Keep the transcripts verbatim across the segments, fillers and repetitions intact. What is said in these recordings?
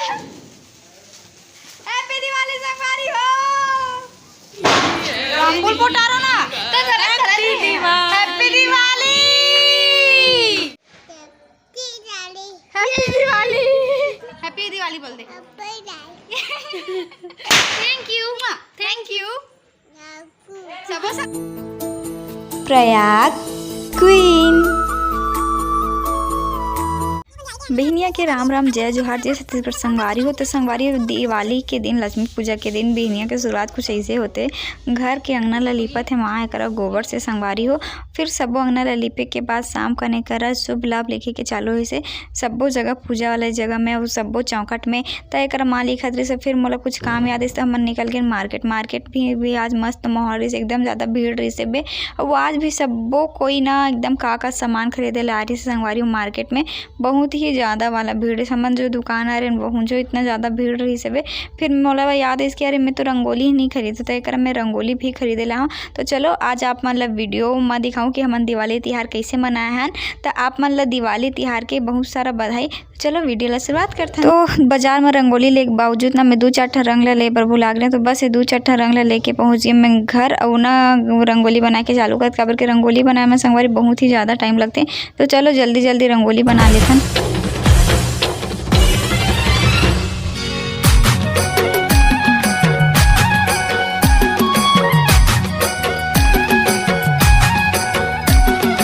Happy Diwali संगवारी हो। अंगुल पोटारो ना। तो चलो, चलो। Happy Diwali। Happy Diwali। Happy Diwali। Happy Diwali बोल दे। Thank you। Thank you। सबो सा- प्रयाग क्वीन। बिहनिया के राम राम, जय जोहार, जय छत्तीसगढ़ संगवारी हो। तो संगवारी हो, दिवाली के दिन, लक्ष्मी पूजा के दिन बिहनिया के शुरुआत कुछ ऐसे होते। घर के अंगना ल लीपत हे माँ एकरा गोबर से संगवारी हो। फिर सबो अंगना ल लीपे के बाद शाम कने करा शुभ लाभ लिखे के चालू होइसे। सब्बो जगह पूजा वाला जगह में, अउ सब्बो चौखट में। त एकरा माँ लिखत रहिस, फिर मोला कुछ काम याद आइस, त हमन निकल गेन मार्केट। मार्केट भी, भी आज मस्त माहौल रहिस, एकदम ज़्यादा भीड़ रहिस बे। अउ आज भी सब्बो कोई ना एकदम का का सामान खरीदे ला आ रहिस संगवारी हो मार्केट में। बहुत ही ज़्यादा वाला भीड़ रहिस। हमन जो दुकान आ रहे, वहू जो इतना ज़्यादा भीड़ रहिस बे। फिर मोला याद आइस कि अरे, मैं तो रंगोली ही नहीं खरीदे, त एकरा मैं रंगोली भी खरीदे ला हूँ। तो चलो, आज आप मन ला वीडियो म दिखाऊं कि हमन दिवाली तिहार कैसे मनाए हन। त आप मन ला दिवाली तिहार के बहुत सारा बधाई। चलो, वीडियो ला शुरुआत करथन। तो बाजार म रंगोली ले के बावजूद ना, मैं दू चार ठा रंग ला ले बर भुला गेंव। तो बस ये दू चार ठा रंग ला लेके पहुंच गेंव मैं घर, अउ ना रंगोली बनाए के चालू करत, काबर के रंगोली बनाए म संगवारी बहुत ही ज्यादा टाइम लगथे। तो चलो, जल्दी जल्दी रंगोली बना लेथन।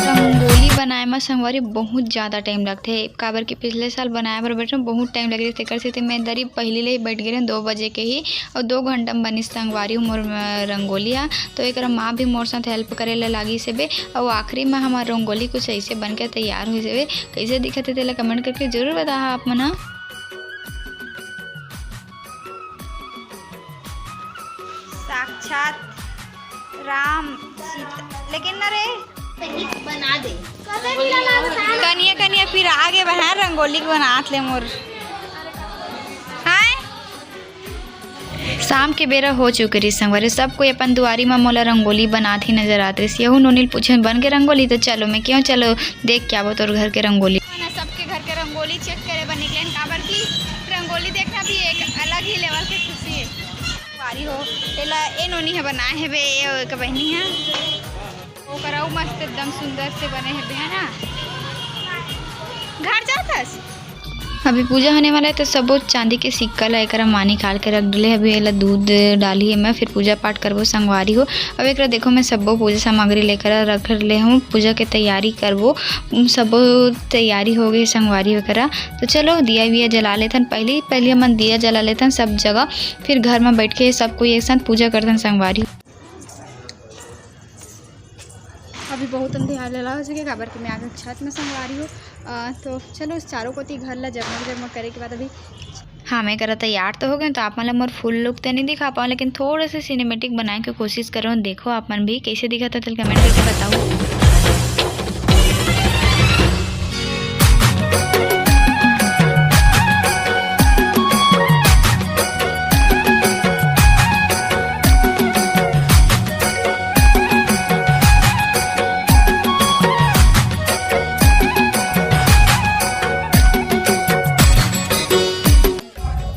रंगोली बनाए म संगवारी बहुत ज्यादा टाइम लगथे, काबर कि पिछले साल बनाए बर बैठे बहुत टाइम लगे रहिस, तेकर सेती मैं दरी पहिली ले ही बैठ गे रहेंव दो बजे के ही, अउ दो घंटा म बनिस संगवारी हो मोर, अ, रंगोली ह। तो एकरा माँ भी मोर साथ हेल्प करे ला लागिस हेबे, अउ आखिरी म हमर रंगोली कुछ ऐसे बन के तैयार होइस हेबे। कैसे दिखत हे तेला कमेंट करके जरूर बताहा आप मन ह। साक्षात राम सीता, लेकिन ना रे, बना दे। कनिया, कनिया फिर आगे बहन रंगोली के बनात ले मोर। हाय। शाम के बेरा हो चुके रहिस संगवारी, सब कोई अपन दुआरी म मोला रंगोली बनात ही नजर आत रहिस। यहू नोनी ल पूछेंव, "बन गे रंगोली?" तो चलो, मैं केहेंव, "चलो देख के आबो तोर घर के रंगोली।" सबके घर के रंगोली चेक करे बर निकलेन, काबर कि रंगोली देखना भी एक अलग ही लेवल के खुशी हे। संगवारी हो, एला ए नोनी ह बनाए हेबे, ए ओकर बहिनी ह। ओकर अउ मस्त एकदम सुंदर से बने हेबे, है ना? घर जात हस? अभी पूजा होने वाला हे, तो सबो चांदी के सिक्का ला एकरा माँ निकाल के रख डले। अभी एला दूध डाली एमा, फिर पूजा पाठ करबो संगवारी हो। अब एकरा देखो, मैं सबो पूजा सामग्री लेकर रख ले हूँ, पूजा के तैयारी करबो। उम, सबो तैयारी हो गई संगवारी हो करा। तो चलो, दिया विया जला लेथन। पहली, पहली हमन दिया जला लेथन सब जगह, फिर घर में बैठ के सब कोई एक साथ पूजा करथन संगवारी। अभी बहुत अंधेरा लगा हो चुके, काबर कि मैं आगे छत में संगवारी हूँ। अ, तो चलो, चारों कोती घर ला जगमग जगमग करे के बाद अभी हाँ, मैं करा तैयार तो हो गए, तो आप मन ला मोर full look तो नहीं दिखा पाऊँ, लेकिन थोड़े से cinematic बनाए के कोशिश करो। देखो आप मन भी कैसे दिखत हे, तेला comment करके बताओ।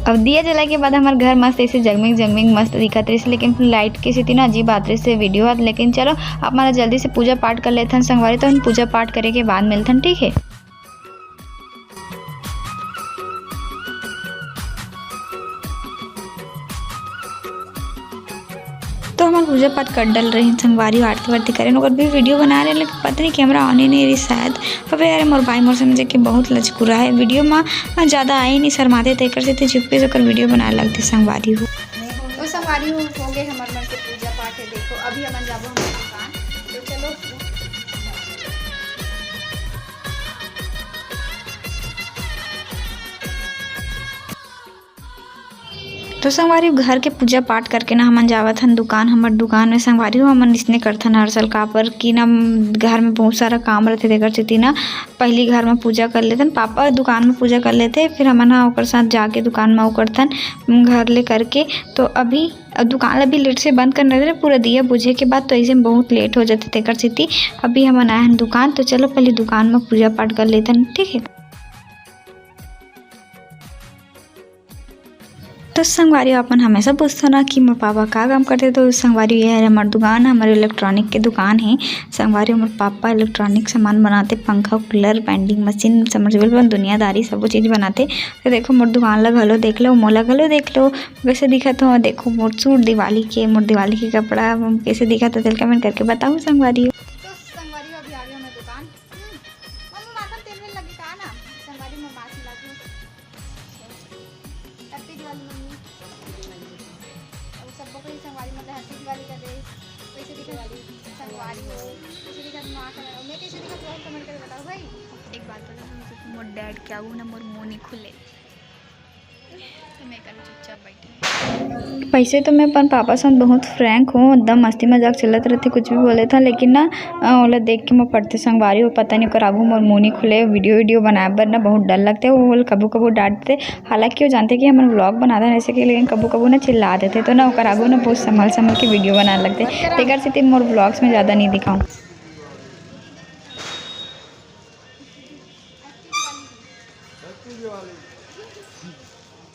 अब दिया जला के बाद हमर घर मस्त ऐसे जगमिग जगमिग मस्त दिखत रहिस, लेकिन फिर light के सेती ना अजीब आत रहिस हे video ह। लेकिन चलो, आप मन जल्दी से पूजा पाठ कर लेथन संगवारी, तो हम पूजा पाठ करे के बाद मिलथन, ठीक है। तो हमन पूजा पाठ कर डल रहिन संगवारी, आरती वारती करेन, ओकर भी video बना रहे, लेकिन पता नहीं camera on ही नहीं रही शायद। अबे अरे मोर भाई मोर समझे कि बहुत लचकुरा है, video में ज़्यादा आए नहीं, शर्माते, तेकर सेती चुपके से ओकर video बनाए लगथे संगवारी हो। तो संगवारी हो, हो गए हमर मन के पूजा पाठ है। देखो अभी हमन जाबो हमर दुकान, तो चलो। तो संगवारी, घर के पूजा पाठ करके ना हमन जावत हन दुकान। हमर दुकान में संगवारी हो, हमन इसने करथन हर साल, काबर कि ना घर में बहुत सारा काम रहिथे, तेकर सेती ना पहली घर में पूजा कर लेथन, पापा दुकान में पूजा कर लेथे, फिर हमन ह ओकर साथ जाके दुकान में वो करथन घर ले करके। तो अभी दुकान ला भी late से बंद करना रहे, पूरा दिया बुझे के बाद तो ऐसे में बहुत late हो जाथे, तेकर सेती अभी हमन आए हन दुकान। तो चलो पहले दुकान में पूजा पाठ कर लेथन, ठीक है। तो संगवारी, अपन हमेशा पूछथो ना कि मोर पापा का काम करथे, तो संगवारी, ये हरे हमर दुकान, हमर electronic के दुकान हे। संगवारी, मोर पापा electronic सामान बनाथे, पंखा, cooler, vending machine, submersible pump, दुनियादारी सबो चीज बनाथे। तो देखो, मोर दुकान ला घलो देख लो, मोला घलो देख लो, कैसे दिखत हो। देखो मोर सूट दिवाली के, मोर दिवाली के कपड़ा, हम कैसे दिखत हो, तेल comment करके बताओ संगवारी। तो संगवारी, अभी आ गया मैं दुकान। हम्म, मम्मी, माथा में तेल वेल लगे का ना? संगवारी, मैं मास्क लगा लूं। Happy Diwali mummy. और सबको ही संगवारी, मतलब, happy दिवाली कर दे। कैसे दिखा संगवारी हो, कैसे दिखा माँ का, मैं कैसे दिखा, तुम comment करके बताओ भाई। एक बात बोलो, मोर dad के आगू ना मोर मुंह नहीं खुले। तो मैं कल चुपचाप बैठी। वैसे तो मैं अपन पापा संग बहुत frank हूँ, एकदम मस्ती मजाक चलत रहथे, कुछ भी बोले था, लेकिन ना, अ, ओला देख के मोर पड़थे संगवारी हो, पता नहीं ओकर आगू मोर मुंह नहीं खुले। Video वीडियो बनाए बर ना बहुत डर लगथे, वो कभू कभू डांटथे, हालांकि वो जानथे कि हमन vlog बनाथन ऐसे के, लेकिन कभू कभू ना चिल्ला देथे, तो ना ओकर आगू ना बहुत संभल संभल के video बनाए लगथे, तेकर सेती मोर vlogs में ज़्यादा नहीं दिखाऊँ।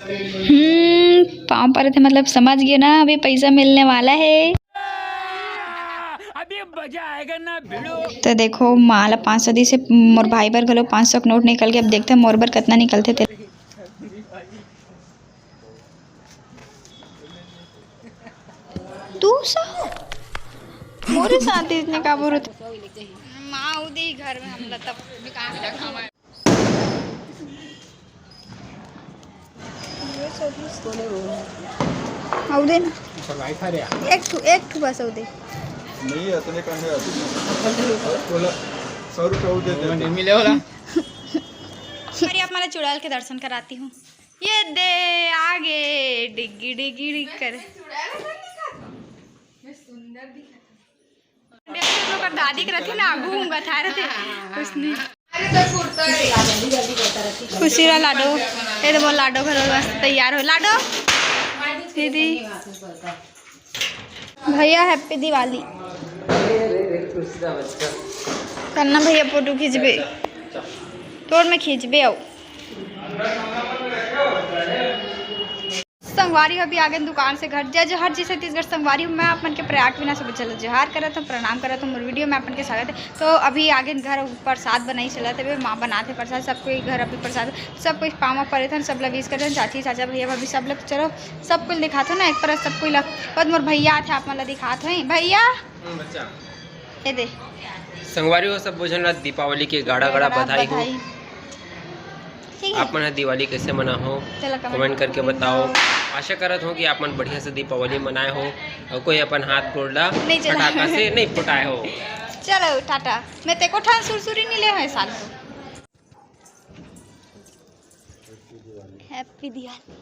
हम्म, पाँव परत हे, मतलब समझ गए ना, अभी पैसा मिलने वाला है। अभी मजा आएगा ना भिड़ो। तो देखो, माँ ला पाँच सौ दिस हे, मोर भाई बर घलो पाँच सौ के नोट निकल के, अब देखते हैं मोर बर कितना निकलथे तेला। दू सौ? मोरे साथ इसने का बोलत। माँ उदी घर में हमला तब भी कहाँ से खावा। अउ दे ना। एक ठू, एक ठू बस अउ दे। नहीं, इतने कहाँ है अभी? बोला, सौ रुपये अउ दे दे। नहीं मिले वाला। अरे, आप मला चुड़ैल के दर्शन कराती हूँ। ये दे, आगे डिग्गी डिग्गी डिग कर। मैं सुंदर दिखा। देख, तो ओकर दादी के रथे ना, आगू ऊँघत रथे। उसने खुशी रहा लाडो। ये तो बोल, लाडो घर मस्त तैयार हो। लाडो, दीदी, भैया, happy दिवाली। कल ना भैया फोटो खींचबे, तोर में खींचबे। आओ। संगवारी हो, अभी आगे दुकान से घर। जय जोहार, जय छत्तीसगढ़। संगवारी हो, मैं आप मन के प्रयाग बिना सब चलो जोहार करत हूँ, प्रणाम करत हूँ। मोर video में आप मन के स्वागत है। तो अभी आगे घर प्रसाद बनाई चलत हवे, माँ बनात हे प्रसाद, सब कोई घर अभी प्रसाद, सब कोई पाँव में परे थन, सब ला wish करत हन, चाची, चाचा, भैया, भाभी, सब लोग। चलो, सब कोई दिखात हो ना एक परस, सब कोई ला। बस मोर भैया आथे, आप मन ला दिखात हो। भैया, हम्म, बच्चा। ये दे। संगवारी हो, सब झन ला दीपावली के गाड़ा गाड़ा बधाई हो। ठीक है। आप मन ह दिवाली कैसे मना हो, चलो, comment comment करके बताओ। आशा करत हो कि आप मन बढ़िया से दीपावली मनाए हो और कोई अपन हाथ गोड़ ला नहीं चला। फटाका से नहीं फुटाए हो। चलो टाटा, मैं तेको ठन सुरसुरी नहीं ले है साल को। Happy दिवाली।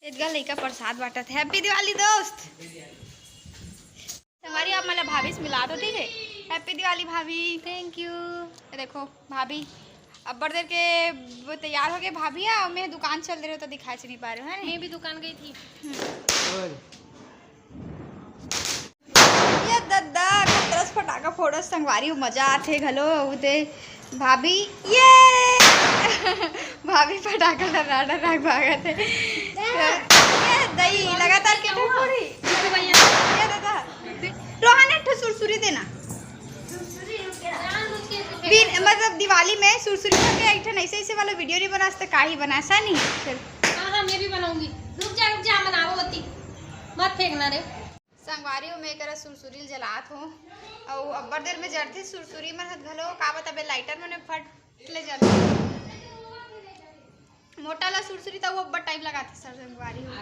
एदगा लइका प्रसाद बांटत हे। Happy दिवाली दोस्त। संगवारी, आप मन ला भाभी से मिला दो, ठीक है? Happy दिवाली भाभी। Thank you। ये देखो भाभी, अब्बड़ देर के वो तैयार हो गए भाभी, आ, मैं दुकान चल रहे हो तो दिखाई नहीं पा रहे हो, है ना? मैं भी दुकान गई थी। हम्म। ये दद्दा, कतरस फटाका फोड़स संगवारी, मजा आथे घलो। उते भाभी, ये भाभी फटाका डरा डरा भागत हे। ये दई लगातार के ठन फोड़ी। ये दद्दा, रोहन एक ठो सुरसुरी देना। बिन, मतलब दिवाली में सुरसुरी करके एक ठन ऐसे ऐसे वाला video नहीं बना सकते, काहे बना, ऐसा नहीं। चल। हाँ, हाँ, मैं भी बनाऊंगी। रुक जा, रुक जा, बनाओ होती। मत फेंकना रे। संगवारी हो, मैं करा सुरसुरी ल जलात हों। अउ अब्बड़ देर में जरथे सुरसुरी मन ह घलो, का बताबे, lighter मन में फट ले जरथे। मोटा ला सुरसुरी त वो अब्बड़ time लगाथे सर संगवारी हो।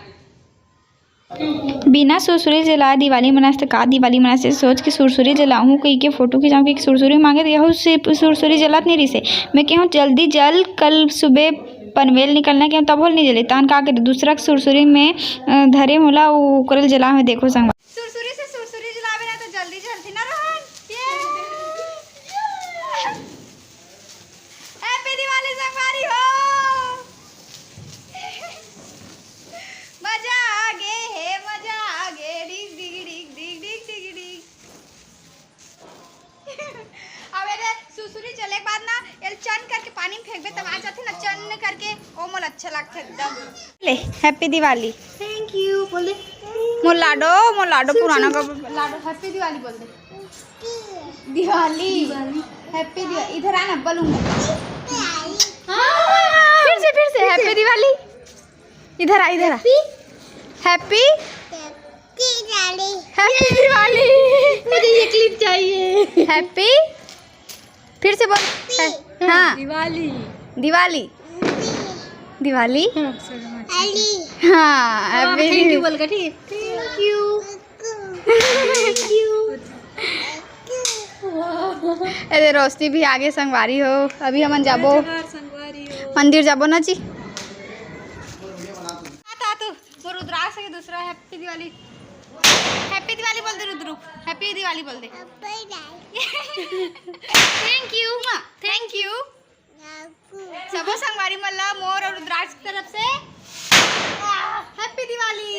बिना सुरसुरी जलाए दिवाली मनास त का दिवाली मनास, सोच के सुरसुरी जलाहूं कहि के फोटो खिंचाऊं कि सुरसुरी मांगे त यहू से सुरसुरी जलत नहीं रिसे। मैं कहूं जल्दी जल, कल सुबह पनवेल निकलना के तब होल नहीं जले, तान का करे दूसरा के सुरसुरी में, अ, धरे मोला उ-, ओकरे ल जला में देखो संगवारी। सुरसुरी से सुरसुरी जलावे ना तो जल्दी जलती ना रहन। ये। Happy दिवाली संगवारी हो। मजा आ गे हे, मजा आ गे। डिग डिग डिग डिग डिग डिग डिग। बंद करके पानी में फेंकबे, तब आ जाथे ना, चन्न करके, ओ मोला अच्छा लगथे एकदम। ले, Happy Diwali। Thank you बोले। मोर लाडो, मोर लाडो, सुन, पुराना सुन। का लाडो, Happy Diwali बोल दे। दिवाली। दिवाली। Happy दिवाली। इधर आना, बोलूंगा। हाँ। फिर से, फिर से, फिर से। Happy Diwali। इधर आ, इधर आ। Happy। Happy। Happy Diwali। Happy Diwali। मुझे ये clip चाहिए। Happy। फिर से बोल। Happy। हाँ। दिवाली। दिवाली। दिवाली। हाँ, sorry, हाँ। अली। हाँ, अब आप अभी thank you बोल के, ठीक है? Thank you। Thank you। अरे, रोशनी भी आगे संगवारी हो, अभी हमन जाबो। जय जोहार संगवारी हो। मंदिर जाबो ना जी। हाँ, तो, तो, वो रुद्राक्ष के दूसरा Happy Diwali। Happy Diwali बोल दे रुद्रुक, Happy Diwali बोल दे। Thank you। हाँ, thank you। सबो संगवारी मन ला मोर और रुद्राक्ष की तरफ से Happy Diwali।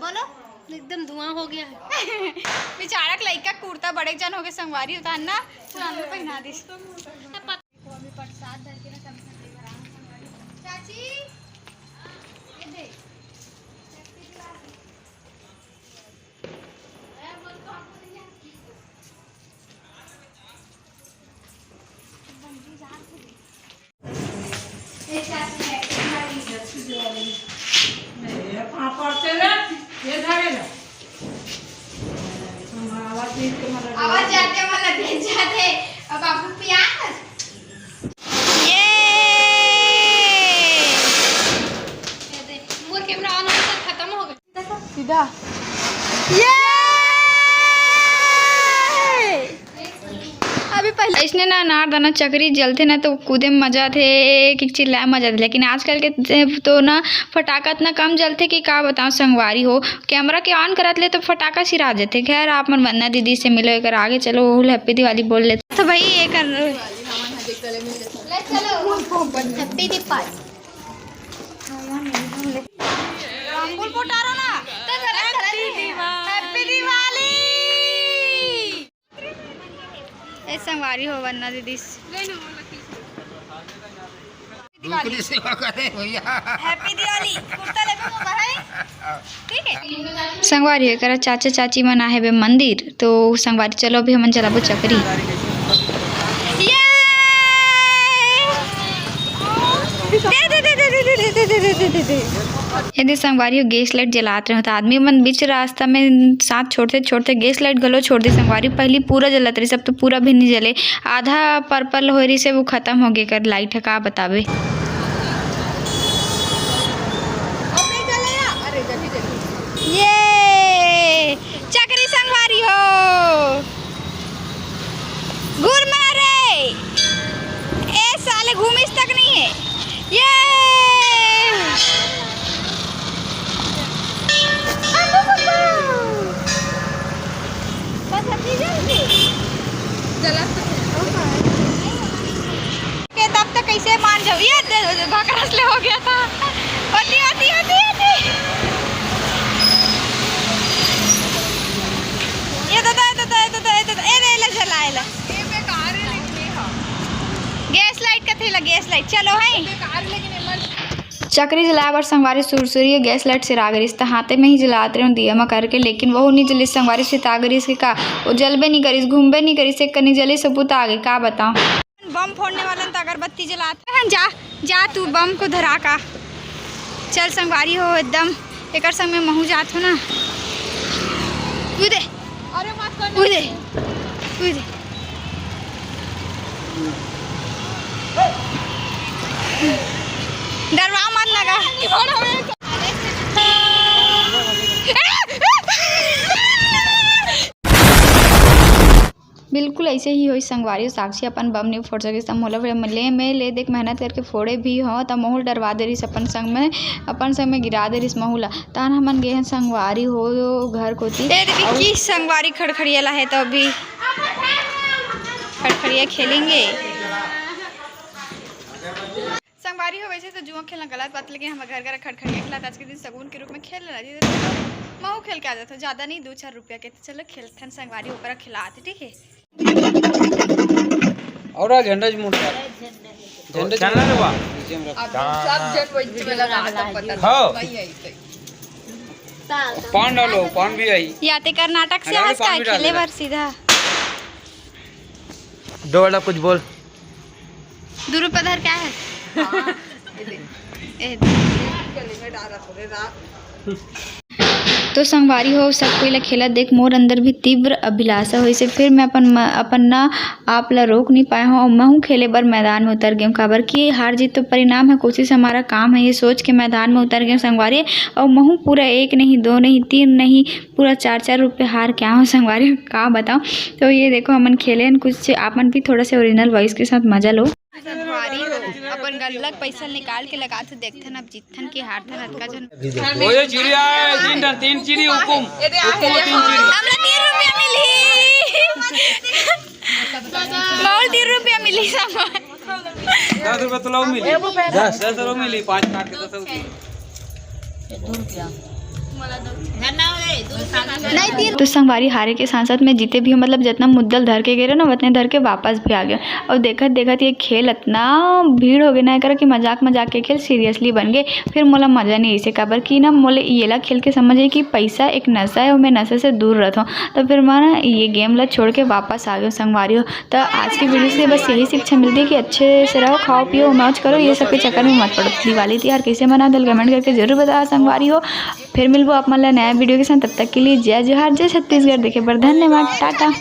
बोलो। एकदम धुआं हो गया है। बेचारा के लइका कुर्ता बड़े जन हो गए संगवारी, उतार ना पुराना पहना दिस। अभी प्रसाद धर के ना कम से कम लेकर आना संगवारी। चाची, ये दे। Happy Diwali। आवाज जाते वाला भेज जाते। अब आपको प्यार। ये। ये दे, मोर camera on होता खत्म हो गया। सीधा। ये। अभी पहले इसने ना अनार दाना चकरी जलथे ना, तो कूदे में मजा आथे, एक एक चिल्लाए में मजा आथे। लेकिन आजकल के तो ना फटाका इतना कम जलथे कि का बताऊं संगवारी हो। Camera के on करत ले तो फटाका सिरा जथे। खैर, आप मन वंदना दीदी से मिलो, एक आगे चलो, वो Happy Diwali बोल लेते। तो भाई, ये कर ले, चलो। Happy Diwali। फूल पोटारो ना। Happy Diwali। ए संगवारी हो वंदना दीदी। दिवाली। सेवा करे भैया। Happy Diwali। कुर्ता लेबे मोर भाई। ठीक है। संगवारी हो, एकरा चाचा चाची मन आहे बे मंदिर। तो संगवारी, चलो अभी हमन जलाबो चकरी। ये! दे, दे, दे। यदि संगवारी हो gas light जलात रहे हो, तो आदमी मन बीच रास्ता में साथ छोड़ते, छोड़ते gas light घलो छोड़ दे संगवारी। पहली पूरा जलत रही, सब तो पूरा भी नहीं जले, आधा purple हो रही से वो खत्म हो गए कर light है, का बताबे। ये चकरी संगवारी हो, गुर मारे। ए साले घूमिस तक नहीं है। ये। बस अभी जल्दी। जला तो है। के तब तक कैसे मान जाओ, ये दे-, भकरस ले हो गया था। होती, होती, होती, होती। ये तो, तो, तो, तो, तो, तो, तो, ए, ले, ले, चला, ए, ले। ये बेकार है, लेकिन ये हाँ। Gas light का थैला, gas light, चलो, है। बेकार, लेकिन ये मत चकरी जलाए बर संगवारी सुरसुरी gas light सिरा गे रिहिस, त हाथे में ही जलात रेहेंव दिया म करके, लेकिन वहू नी जलिस संगवारी, सिता गे रिहिस के का, वो जलबे नी करिस, घूमबे नी करिस, एक कनी जलिस, वो बुता गे, का बताओं। बम फोड़ने वाला त अगरबत्ती जलात हन, जा, जा तू बम को धरा का। चल संगवारी हो एकदम, एकर संग में महू जात हो ना। तू दे, अरे मत कर। उई दे, उई दे। डरवा मत लगा। बिल्कुल ऐसे ही होई संगवारी, साक्षी अपन बम नहीं फोड़ सके, सब मोला ले में ले देख मेहनत करके फोड़े भी हो, त महू ल डरवा दे रिहिस अपन संग में, अपन संग में गिरा दे रिहिस महू ला। तहन हमन गे हन संगवारी हो घर कोती। ए, देखी अउ की संगवारी खड़खड़िया ला है, तो अभी खड़खड़िया खेलेंगे। संगवारी हो, वैसे तो जुआ खेलना गलत बात, लेकिन हम घर घर खड़खड़िया खेलत, आज के दिन सगुन के रूप में खेल लेना चाहिए। तो चलो, महू खेल के आ जाता हूँ, ज़्यादा नहीं, दो चार रुपया के। तो चलो खेलथन संगवारी, ऊपर खिलात, ठीक है। और आज झंडा जी मुड़ रहा। झंडा जी चलना रे बा। नीचे में रख। अब सब जन वही में लगा, तब पता हाँ। नहीं है इसे। पान डालो, पान भी आई। या ते कर्नाटक से अरे, आज पान का भी डाल खेले देना। बर सीधा। दो वाला कुछ बोल। दू रुपया धर क्या है? हाँ, ये देख। ए, गले में डाला थोड़े रात। तो संगवारी हो, सब कोई ला खेलत देख मोर अंदर भी तीव्र अभिलाषा होइसे। फिर मैं अपन म-, अपन ना आप ला रोक नहीं पाए हूँ और महूँ खेले बर मैदान में उतर गए हूँ। काबर कि हार जीत तो परिणाम है, कोशिश हमारा काम है, ये सोच के मैदान में उतर गए हूँ संगवारी। और महूँ पूरा एक नहीं, दो नहीं, तीन नहीं, पूरा चार चार रुपये हार के आए हूँ संगवारी, का बताऊँ। तो ये देखो, हमन खेले हन कुछ, आप मन भी थोड़ा से ओरिजिनल वॉइस के साथ मजा लो। संगवारी हो, अपन गल्ला के पैसा निकाल के लगात हो, देखथन अब जीतथन कि हारथन, अतका झन। ओए चिड़िया, तीन ठन, तीन चिड़ी हुकुम। हुकुम तीन चिड़ी। हमला तीन रुपया मिली। मोल तीन रुपया मिली सब। दस रुपया तो लो मिली। दस। दस रुपया मिली, पाँच काट के दस रुपया। नहीं, तीन। तो संगवारी, हारे के साथ साथ मैं जीते भी हूँ, मतलब जितना मुद्दल धर के गए रहे ना, उतने धर के वापस भी आ गए। और देखत देखत ये खेल इतना भीड़ हो गया ना, एकर कि मजाक मजाक के खेल सीरियसली बन गए। फिर मोला मजा नहीं इसे, काबर कि ना मोले येला खेल के समझ आई कि पैसा एक नशा है और मैं नशे से दूर रहता हूँ। तो फिर मैं ना ये गेम ला छोड़ के वापस आ गई संगवारी हो। तो आज की वीडियो से बस यही शिक्षा मिलती है कि अच्छे से रहो, खाओ पियो, मौज करो, ये सब के चक्कर में मत पड़ो। दिवाली तिहार कैसे मनाते, कमेंट करके जरूर बताओ संगवारी हो। फिर मिलबो आप मन ला नया वीडियो के साथ, तब तक के लिए जय जोहार, जय छत्तीसगढ़। देखे बर धन्यवाद, टाटा।